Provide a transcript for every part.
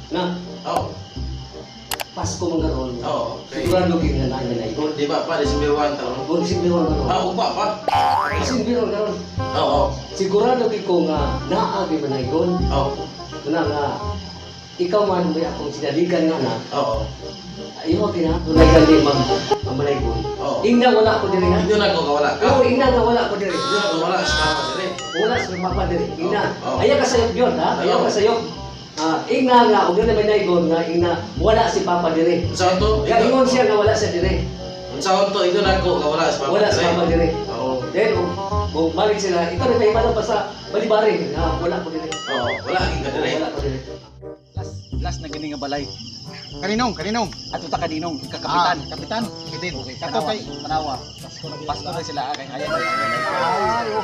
Na, Oo. Pasko man karon. Oo. Okay. Sigurado gyud nga naa manaygon. Di ba pa, December 1 taon? O December 1 karon. Ah, ugba pa. December 1 karon. Oo. Sigurado gyud ko nga naa gyud manaygon. Oo. Una nga ikaw man may akong sinaligan nga anak. Oo. Ayaw gina, tunay ka ni Ma'am Manaygon. Oo. Ingna wala ko diri ha. Hindi na ko kawala ka. Oo, ingna nga wala ko diri. Hindi na ko wala sa papa dire. Wala sa papa diri. Ingna. Oo. Ayaw ka sayop yun ha. Ayaw ka sayop. Ah, ingna nga og dili may naygon nga ingna wala si papa diri. Unsa to? Kaya ingon siya nga wala siya diri. Unsa to? Ito na ko kawala sa papa Wala si dire. papa diri. Oo. Then og balik sila, ikaw na pahibalo pa sa balibari nga wala ko diri. Oo, wala gid ka dire. Wala ko diri. Last na gani nga balay. Kaninong, kaninong. Ato ta kaninong kapitan. Ah, kapitan. Kapitan. Okay, Kato tanawa. kay Tanawa. Pasko na sila kay hayan. Ay, oh.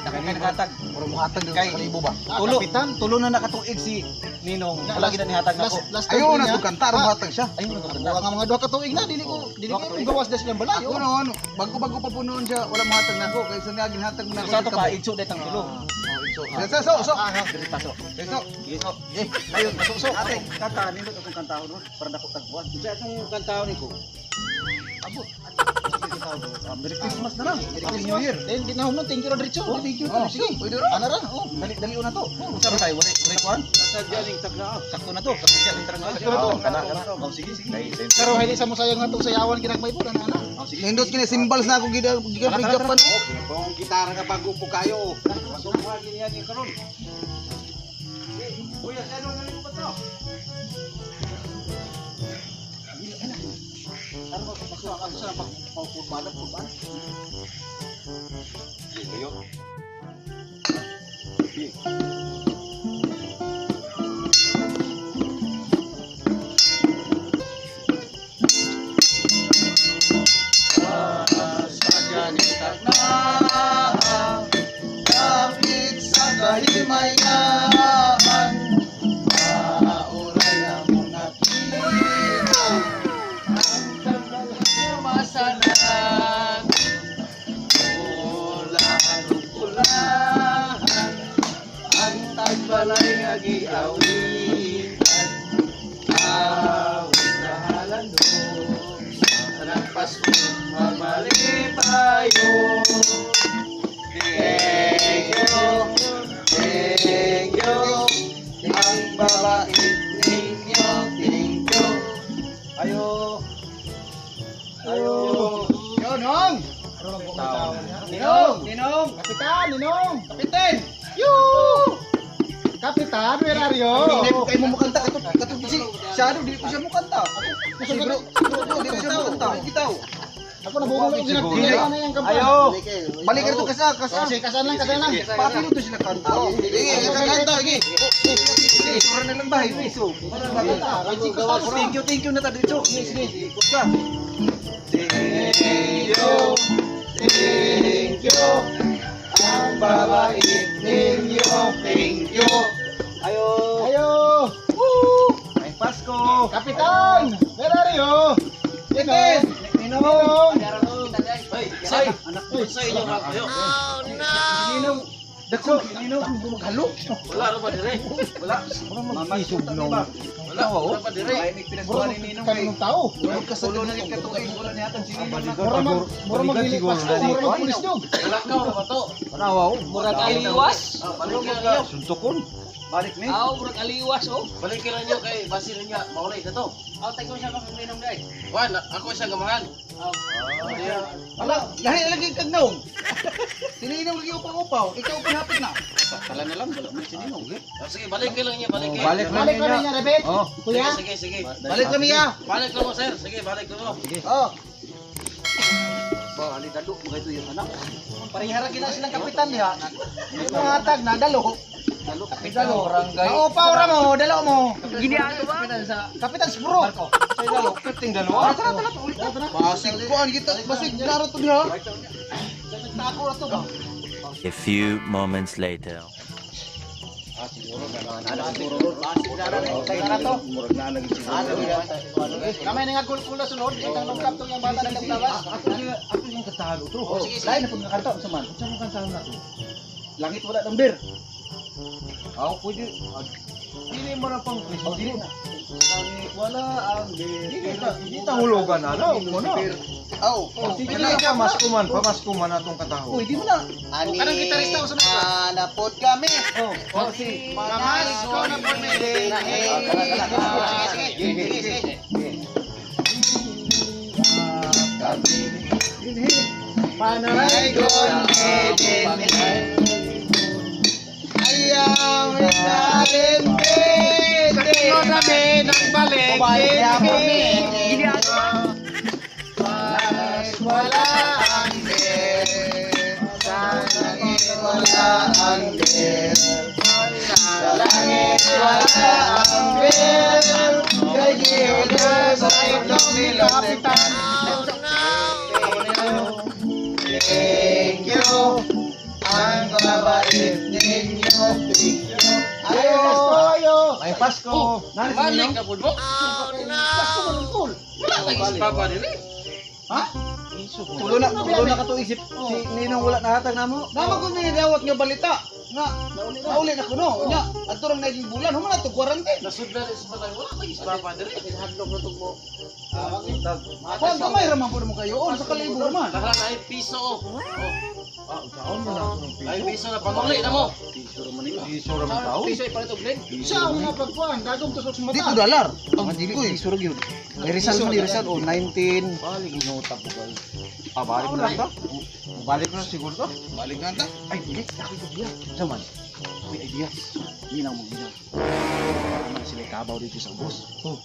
Dako kay naghatag. Muro mo hatag dito Kay sa kalibo ba? Ah, Tulo, kapitan. tulo na nakatuig si Ninong. Wala gid na nihatag nako. Last Ayaw na to kanta ro hatag siya. Ayun na Wa nga mga duha ka tuig na dili ko dili ko gawas na silang balay. Ako noon, bago-bago pa po noon siya, wala mahatag na ako. Kaysa niya, ginhatag na ako. Sa ato pa igso detang tulo. So, so, so. Dili paso. So, Sige. Ayun, so so. Ate, kanta nindot atong kantahon no para dako tagbuan. Unsa akong kantahon niko? Abot. Merry Christmas na lang. Merry Happy New Year. Then ginahom thank you Rodrigo. Oh, thank you. Oh, Sige. pwede ra. Ana ra. Oh. Dali dali na to. Unsa ba tayo? Wala wala kuan? Sakto na to. Sakto na to. Sakto na to. Kana kana. Oh, sige sige. Pero hindi sa mo sayang atong sayawan ginagmay po ana ana. Oh, sige. Nindot kini symbols na ako gida gikan Tara, fra tara, Japan. Kung gitara ka bago po kayo. Kapit sa kahimayan, mauray ang mga kina, ang tagal masanan, ulahan ug ulahan, ang tagbalay nga giawitan, awit na halandong, sa Pasko mamalipayo. Thank you, thank you, ang babait ninyo, thank you. Ayo. Ayo. Yo nong. Ninong, Ninong. Kapitan, Ninong. Kapitan. Yo. Kapitan, where are you? Hindi ko kayo mukanta kato kato si Shadow di ko siya mukanta. Si bro, bro, di ko siya mukanta. Bitaw. Ako na buong lang ginagdala na yung kampanya. Ayo. Balik ka to kasa kasa. Kasi kasan lang, kasan lang. Papilo to sila kanta. Sige, kanta sige. Sige, sura na lang bahay. Thank you na ta dito. Sige, ikot ka. Thank you, thank you, ang babait ninyo, thank you. Ayo. Ayo. May Pasko. Kapitan, where are you? Ninong. Ninong. Ay, say. Sa inyo nga kayo. Ninong. Dako, Ninong. Maghalo. Wala ra ba dire? Wala. Mama ba? Wala, wala pa dire. Ay, ni pinaskuhan ni Ninong kay. Kanong tao. Tulo na gid katuig, wala niya hatag si Ninong. Mura mag mura magdili Pasko, mura magpulis dog. Kalakaw ra ba to? Murag aliwas. Ah, balik ka niyo. Suntukon. Balik ni. Aw, murag aliwas oh. Balik ka niyo kay basin niya mauli na to. Aw, tayo siya makaminom dai. Wan, ako siya gamahan. Ala, lahi na lagi kag naong. Sininong lagi upaw-upaw, ikaw panhapit na. Tala na lang, wala man si Ninong. Ah, sige, balik ka lang niya, balik ka. Balik Balik kami niya, Rebet. Oh. Kuya. Sige, sige, sige. Balik kami ya. Balik lang mo, sir. Sige, balik lang mo. Oh. Ba, ali dalo mga ito yung anak. Parehara gina silang kapitan diha. Mga hatag na dalo. Dalo. Dalo. Barangay. Naupaw ra mo, dalo mo. Giniato ba? Kapitan Spro. Sa dalo, piting dalawa. Tara, tara, tara. Basig kuan kita, basig klaro to diha. Nagtako ra to ba? A few moments later. Murag na lagi siguro. Kamay na nga gulkula sunod, itang lungkap tong yung bata nagtawas. Ato yung kantahon to. Lain na pud nga kanta unsa man? Unsa man kantahon na to? Langit wala number. Aw pwede. Dili mo na pang Christmas. Dili na. Wala ang dili ta hulugan na no. Mo na. Aw, Sige ka maskuman, pamaskuman atong kataho. Uy, di mo na. Ani, Kanang gitarista ko sa mga. napod kami. Oh, si Pamasko na po mi. Sige, sige, sige, sige. Panaygon Eden. Ayaw isalinte. Sakto kami ng balik. Wala ang bel. Sa langit wala ang bel. Sa langit wala ang bel. Kay Gilda sa itlog ni Kapitan. Thank you. Ang mabait ninyo. Thank you. Ayo. Ay Pasko. Balik ka pud mo. Wala lagi si Papa dili. Ha? Tulo na katuig si Ninong wala nahatag namo. Nama ko nilawat nga balita nga nauli na kuno. Nya adto rang naging bulan human ato quarantine. Nasudlan sa balay. Wala lagi si Papa dili. Kuan gamay ra man pud mo kayo on sa kalibo man. Lahat na ay piso. Oh. Ah, unsaon mo na ako ng Ay piso na panguli na mo. piso ra man tao. Piso ipalit og blend. Siya ang mga pagkuan, dagom tusok sa mata. Dito dollar. Ang dili ko piso ra gyud. May Rizal man ni Rizal oh 19. Balik nota po kayo. Ah, balik na lang to? Balik na siguro to? Balik na ta. Ay dili, ako idea. Sa man. May idea. Ninang mo ginaw. Man sila kabaw dito sa ubos. Oh,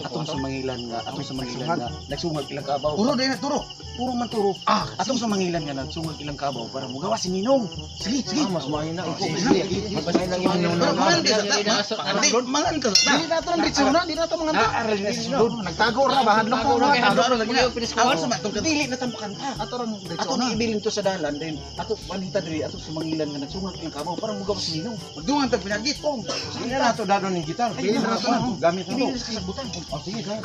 Atong sa mangilan nga, atong sa mangilan nga nagsungag ilang kabaw. Turo din na turo. Turo man turo. Ah, atong sa mangilan nga nagsungag ilang kabaw para mugawa si Ninong. Sige, sige. Ah, mas maayo na. Sige, mas maayo na imong Pero mangan ka sa ta. Mangan ka sa ta. Dili na to ang ritsuna, dili na to mga Naaral na sa sulod. Nagtago ra ba hadlok ko na. Tago ra lagi na. Awan sa matong dili na tambakan ta. Ato rang Ato ritsuna. ni ibilin to sa dalan din. Ato panita diri ato sa mangilan nga nagsungag ilang kabaw para mugawa si Ninong. Magdungan tag pinagit. Sige na to dadon ning gitar. Ay, Bilin ra to na. Gamit na to. Ibilin sa kasagbutan. Oh, sige, sige.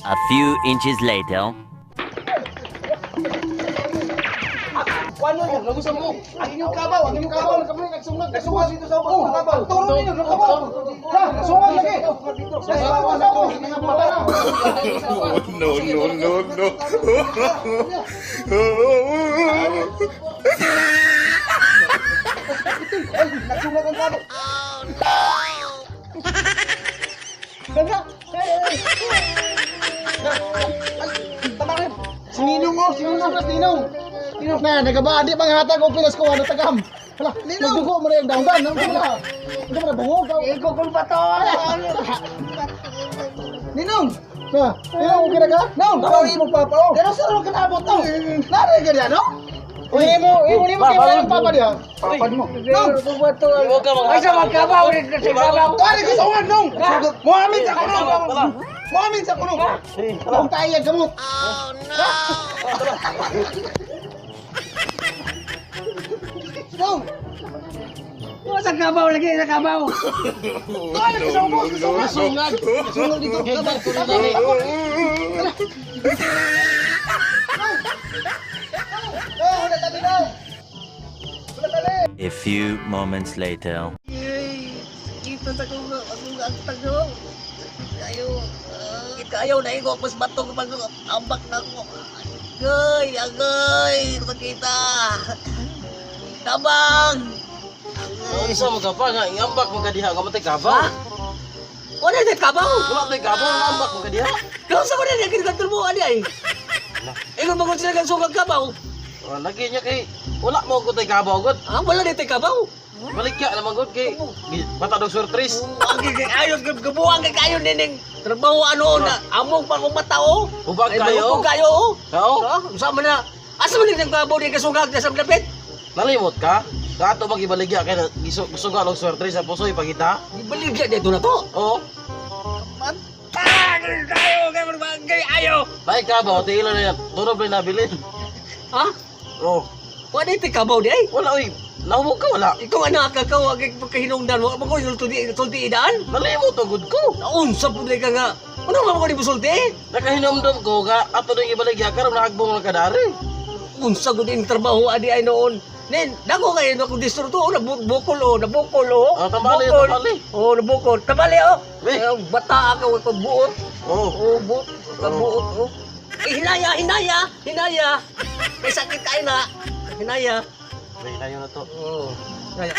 A few inches later. Ang inyong kabaw, ang inyong kabaw, nagsungag, nagsungag dito sa ubos, kabaw. Turo ninyo ng kabaw. Ha, sungag lagi. Sungag sa ubos. Mata na. No, no, no, no. Nagsungag ang kabaw. Si Ninong oh, si Ninong, si Ninong. Ninong na nagabadi pang hatag og pilas ko ano tagam. Hala, nagdugo mo rin ang dangdan, ano mo na? Ano mo na bungog? Ikaw kung bato! Ninong, Na, Ninong okay na ka? Nong, kabaw imong papa oh. Pero sa ka naabot oh. Nari ka diyan, no? Uy, imo, imo nimo kay wala papa diha. Papad mo. Nong, Huwag ka Ay, sa mga kabaw! Sa kabaw! tuwari ko sa uwan, nong. Muamin sa kuno. Muamin sa kuno. Kung tayo gamot. Nong, Sa kabaw lagi, sa kabaw! tuwari ko sa ubos. Sungag. Sungag dito. Nong, wala tabi nong. A few moments later. Kita sa kong akong ang tago. Ayo, kayo na igo mas batong pag ambak na ko. Agay, agay, nakita. Tabang. Unsa mo ka pa nga ingambak mo ka diha nga matay kabaw. Wala na kabaw. Wala tay kabaw ngambak mo ka diha. Kau sa ko na kinkantor mo ani ay. Ingon ba kung sila kang sugag kabaw? Oh, lagi niya kay wala mo ko tay kabaw gud. Ah, wala na tay kabaw. Balik ka naman gud kay bata dog surprise. Ang kayo gabuang kay kayo nining trabaho ano na among pa kong mata oh. Hubag Ay, kayo. hubag kayo oh. Kao, Ha? Unsa man na? Asa man ning kabaw di kasugag sa lapit? nalimot ka? Kato bang ibaligya kay gisuga og surprise sa pusoy pagita? Ibaligya dito na to. Oo. Matag kayo kay magbagay ayo. Bay kabaw tiila na yan. Tunob na nabilin. Ha? Oh, Wala iti kabaw di ay. wala oy. Nahubog ka wala. Ikaw anak ka ka wag pagkahinungdan mo mo ko sulti sulti idaan. Nalimot og gud ko. Naunsa pud ka nga. Ano nga mo ko di musulti? Nakahinomdom ko nga ato ning ibaligya karon naagbong na kadari. Unsa gud ing trabaho adi ay noon. Nin, dako kayo no kung disturbo oh, nabukol oh, nabukol oh. Ah, tabali, Bukol. tabali. Oh, nabukol. Tabali oh. Eh. Eh, bata ako ko buot. Oh. Oh, buot, buot oh. Eh, hinaya, hinaya, hinaya. May sakit kayo na. Hinaya. May hinayo na to. Oh. Hinaya.